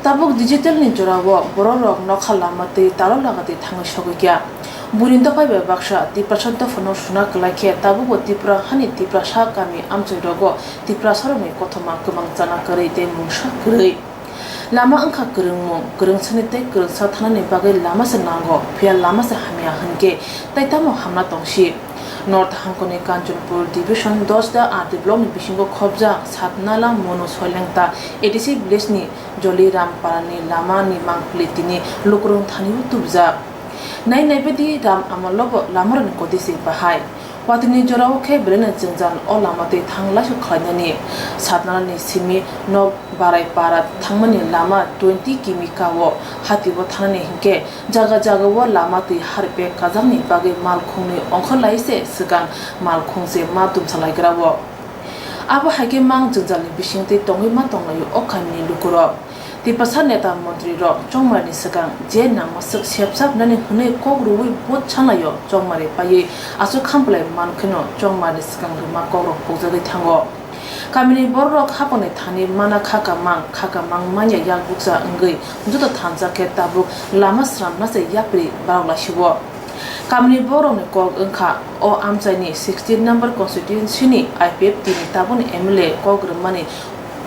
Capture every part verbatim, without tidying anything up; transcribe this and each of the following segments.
Tabuk digital ni jorao borok rok nokha lama tei taro laga twi thangwi sogwi kha. Buini dophai bai baksa Tiprasa dophano suna kwlai khe tabukbo Tripura hani Tiprasa kami amchoi rogo Tiprasa rokni kothoma kwbang chana kwrwi tei mungsa kwrwi. Lama wngkha kwrwngmung, kwrwngsani tei kwrwngsa thanani bagwi lama se nango, phiya lama se hamya hwnkhe tei tamo hamna tongsi. North Hangkoni Kanchanpur Division Dosda R D Block ni bisingo khobjak Satnala Monu Soilengta A D C village ni Joliram Parani lama ni mangpili tini lukurok thani o tubujak. Nai nai badi ram amalo bo lama rok ni koti se bahai. Watwi ni jora o khe belai no jwngjal o lama twi thang laisok khlai nani. Satnala ni simi nok Barai Para thangmani lama twenty kimi ka o hati o thanani hinkhe jaga jaga o lama twi harpek kajak ni bagwi malkhung ni ongkhor lai se swkang malkhung se ma tumsa lai gra o. Abo hai khe mang jwngjal ni bising twi tongwi ma tong lai o o kami ni lukurok. Tiprasa neta montri rok chongmari ni swkang je nangma swk sepsap nani hwnwi kok rwui vote sanlai o chongmari paiwi aswk khampwlai man kheno chongmari ni swkang rwma kok rok pokjagwi thango. Kami ni borok rok hapang ni thani mana kha kamang kha kamang manya yak bukcha wngwi joto thansa khe tabuk lama sramna se yapri barok lai si o. Kamini borokni kok wngkha o amchaini sixteen number constituency ni I P F T ni tabukni M L A kok rwmani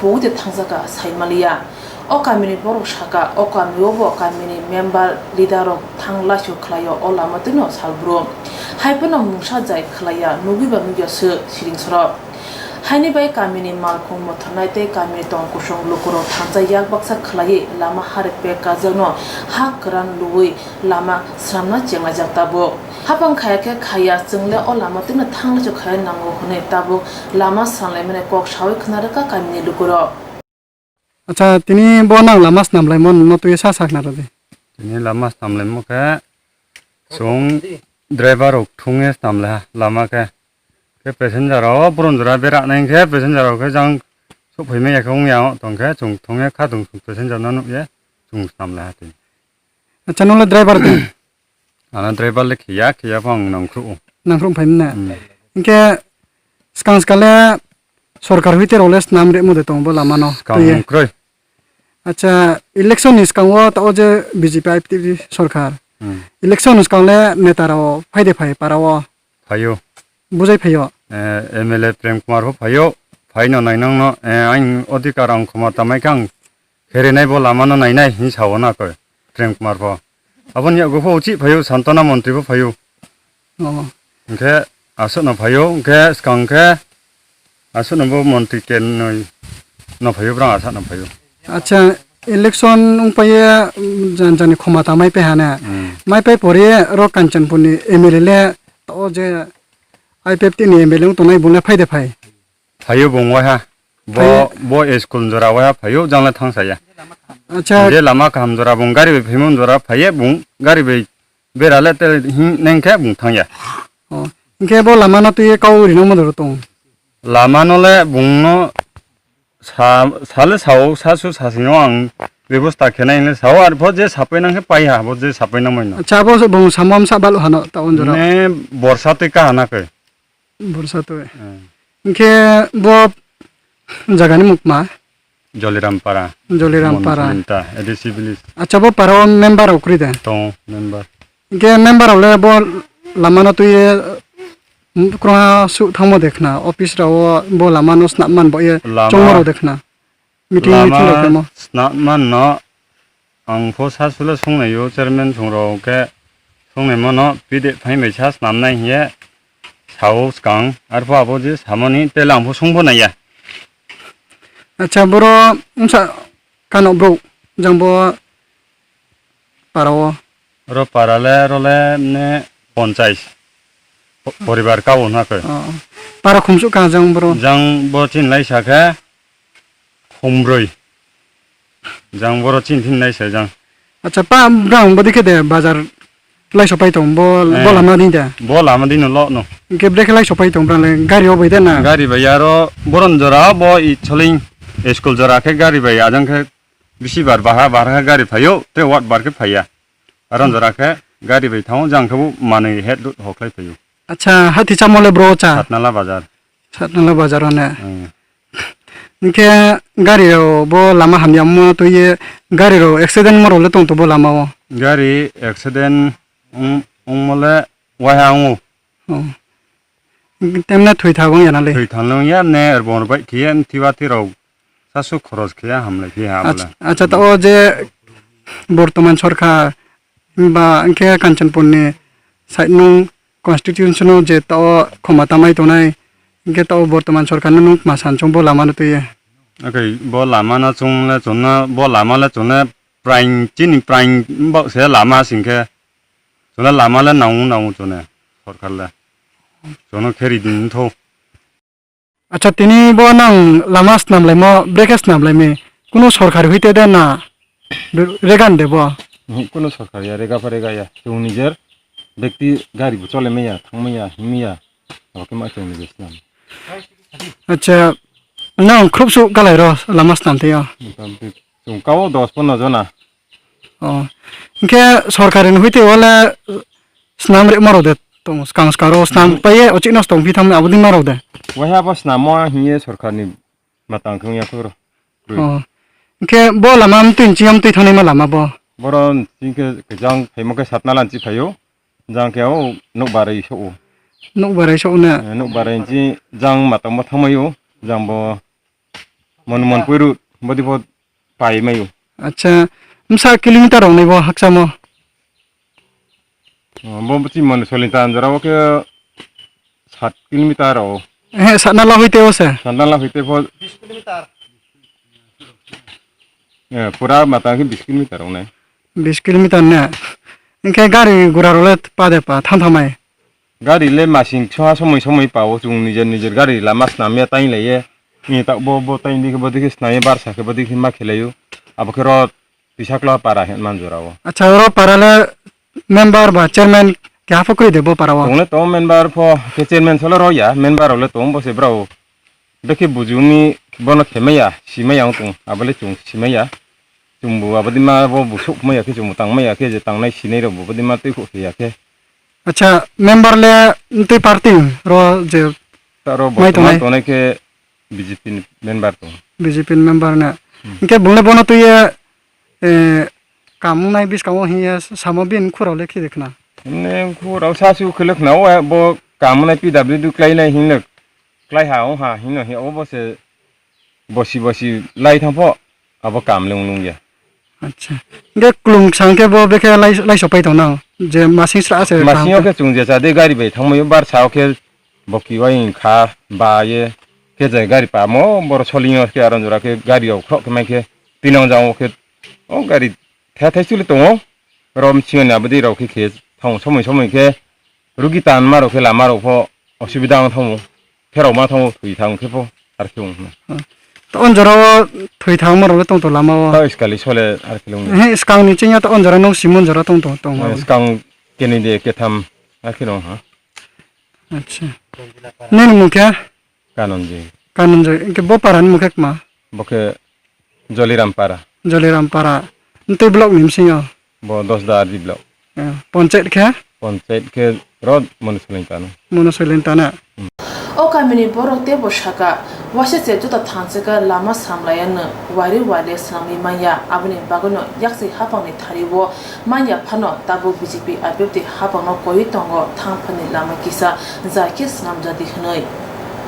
pogwi de thangjaka sai maliya. O kamini borok saka o kamio bo kamini member leader rok thang laisio khlaio o lama twino salbrum. Hai phano mungsa jai khlaiya nugwi ba nugya se siring sorok. Haini bai kamini malkhung mothornai tei kamini tong kusung lukurok thansa yak baksa khlaiwi lama harpek kajakno ha kwran luwi lama sramna chenglaijak tabuk. Hapang khaya khe khaya chwngle o lama twino thanglaisok khaya nango hwnwi tabuk lama sanlaimani kok sawi khna rwkha kamini lukurok. Acha, tini bo nang lama snamlaimo no twi sa sakna rwdi. Tini lama snamlaimo khe chwng driver rok thungwi snamlaiha lama khe. Khe passenger rok boron jora berak nai khe passenger rok khe jang sok phaimai ya khe wngya tong khe chwng thungya kha tung passenger no nukya chwng snamlaiha twi. Acha, nole driver de? Ano driver le khiya, khiya phang nangkhru. Nangkhru phaimna. Hmm. Hinkhe swkang swkang le sorkar hui te role snam re mo de tong bo lama no. Swkang twi ye. Nangkhru. Acha, election ni swkang o ta o je B J P I P T V sorkar. Hmm. Election ni swkang le neta rok phai de phai para o. Phaio. Bujai phaio. Eh, M L A Prem Kumar pho phaio. Phaino nainang no, eh, ang odhikar ang khoma tamai khe ang kherenai bo lama no nainai hin sao na koi Prem Kumar pho. Aboni yago pho uchi phaio, Santana montri pho phaio. Oh. Hinkhe aswk no phaio, hinkhe swkang khe aswk no bo montri ken noi no phaio, brang aswk no phaio. Acha, election wngpaiye, mm, jan jani khoma ta mai pai hane. Hmm. Mai pai pore ro Kanchanpur ni M L A le o je I P F T ni M L A wng tongnai bole phai de phai. Phaio bung waiha. Bo, phaio. Bo school jora waiha phaio, jang le thang saya. Acha. Je lama kaham jora bung gari bai phaimon jora phaiye bung gari bai bera le te hin neng khe bung thang ya. Oh. Hinkhe bo lama no twi kau rino mo doro tong. Lama no le bung no sa, sale sao, sasu sasino ang bebosta khenai hinle sao, ar bo je sapai nang khe pai ha, bo je sapai nang mai no. Acha, bo bung samom sa balu hano ta on jora. Ne borsa twi kaha na khe. Borsa twi. Hmm. Hinkhe bo jagani mukma? Joliram Para. Joliram Para. Monsulinta, A D C village. Acha, bo para o member rok kwrwi de? Tongo, member. Hinkhe member rok le bo lama no twi, mm, kwrwngha su thangmo de khna, office rok o bo lama no snam man bo ye lama chongma rok de khna. Meeting, meeting rok lama tamo. Snam man no ang pho sa sule songnaio chairman songrok khe songnaimo no pide phai bai sa snam nai hiye sao swkang arpho abo je samani tei lang pho song pho naiya. Acha, boro wngsa kano bro jang bo para o. Oro para le, oro le ne ponchais po-, poribar kabo hwnakhe. Oh. Para khumsuk ka jang boro? Jang bo chin lai sa khe khumbroi. Jang boro chin thin lai sa jang. Acha, pa brang bo dikhe de bazar lai sopai tong bo, eh, bo lama din de. Bo lama din lo no. Ke bre khe lai sopai tong brang le gari o bai de na. Gari bai aro boron jora bo i choling school jora khe gari bai ajang khe bisi bar baha bar khe gari phaio te wat bar khe phaiya. Aron jora khe gari bai thango, jang khe bo manwi het lut hoklai phaio. Acha, hati chamo le bro cha? Satnala bazar. Satnala bazar o ne? Hmm. Hinkhe gari rok bo lama hamya wngma twiwi gari rok accident wngma rok le tong tongo bo lama o? Gari accident wng-, wngma le waiha wngo. Oh. Temne thwi thago wngya na le? Thwi thangno wngya ne, er bor bai khiya thiba thwi rok sasu khoros khiya hamlai khiya Ach-, hamla. Acha, ta o je bortoman sorkar ba hinkhe Kanchanpurni side nung constitution o je ta o khoma tamai tonai, hinkhe ta o bortoman sorkar no nung ma san chong bo lama no twiwi? Oke, bo lama no chung le chuna, bo lama le chuna prang chini prang bo se lama singkhe chuna lama le nang nang chuna sorkar le chuna kheri din tho. Acha, tini bo nang lama snam laimo, brekhe snam laimi? Kunu sorkar hoite de na regan de bo? Uhu, kunu sorkar ya, rega pha rega ya. Chwng nijer bekti gari bo chole maya, thang maya, him maya. Abo khe ma chwng nijer snam. Acha, nang khrupsu kalai ro lama snam tei o? Motamoti chwng kao dos pono jona. Oh. Hinkhe sorkari ni hoite wale snam rwma rok de tong, skang skaro snam Hmm. paiye ochik no tong phi thang abo dima rok de. Waiha bo snamo hiye sorkarni matang thung ya khoro. Oh. Hinkhe bo lama mtwi nching mtwi thangnai ma lama bo. Boro nching khe jang phaimo khe satna lanchi phaio. Jang khe o nuk barai so o. Nuk barai so na. Eh, nuk barai nchi jang matang bo thangmaio. Jang bo Mon, Mon Puiru, bodi bo pai mayo. Acha, msa kilometer rok nai bo hakchamo? Oh, bo bwtwi Mon Solintan jora o khe sat kilometer o. Eh, satna la hoite o se? Satna la hoite bo. Eh, pura mata khe bis kilometer o nai. Bis kilometer ne? Hinkhe gari gura rok le pa de pa, tham thamai? Gari le masing soha somoi somoi pao, chwng nijer nijer gari lama snamya tainglaiye. Ni ta bo, bo taini khe bo dikhe snamya barsa khe bo dikhe ma khelaio. Abo khe ro Tisaklo para hin man jora o. Acha, ro para le member ba chairman keha pho kwrwi de bo para o? Tongle to member pho khe chairman solo ro ya, member le tong bo se brao. Bekhe bujumi bono khemaya, simaya wng tong, abole chwng simaya. Chwngbo abadi ma bo busuk maya khe chwngbo tang maya khe je tangnai sinai rok bo abadi ma twi kho ya khe. Acha, member le twi party ro je Taro mai tongnai? Bortoman tongnai khe B J P ni member tong. B J P ni member na. Hmm. Hinkhe bung le bono twi ye, eh, kam wngnai bwskango hiye samo bini khurao le khide khna. Himne khurao sasu khele khna o, eh, bo kam wngnai P W D khlainai hinle khlai ha ong ha hinno hi obo se bosi bosi lai thang pho abo kam le wnglung ya. Acha. Hinkhe klung sang khe bo bekhe lai, lai sopai tong nang je masing sra se Masing o kaham khe chwng je cha de gari bai thang mai bar sa o khe bo kiwai wng kha ba ye khe je gari pamo boro soling o khe aron jora khe gari rok khorok khe mai khe tinong jang o khe o gari the thai chuli tongo rom siyoni abadi rok khe khe thang somoi somoi khe Rugi tanma rok khe lama rok pho osubida wng thango, pherok ma thango thwi thang khe pho ar khe wng hwnna. To on jora o thwi thangma rok le tong to lama o. Ta iskali sole ar khe wng. He skang ni chingya to on jora nung simon jora tong to tong. Skang keni de ketham ar khe wng ha. Acha. Nini mung khe? Kanonjoy. Kanonjoy. Hinkhe bo para ni mung khe kma? Bo khe Joliram para. Joliram para. Ntwi block ni bisingo? Bo Dosda R D block. Eh, panchayat khe? Panchayat khe ro Mono Soilingtano. Mono Soilingtano. Hmm. O kamini borok teibo saka, waisa se juta thanchika lama samlaiya no, wari wale swnamwi manya, aboni bagwino yaksi hapangni thari o manya phano tabuk B J P R P F ni hapangno koiwi tongo thangphani lama kisa, jai khe swnamjadi hwnwi.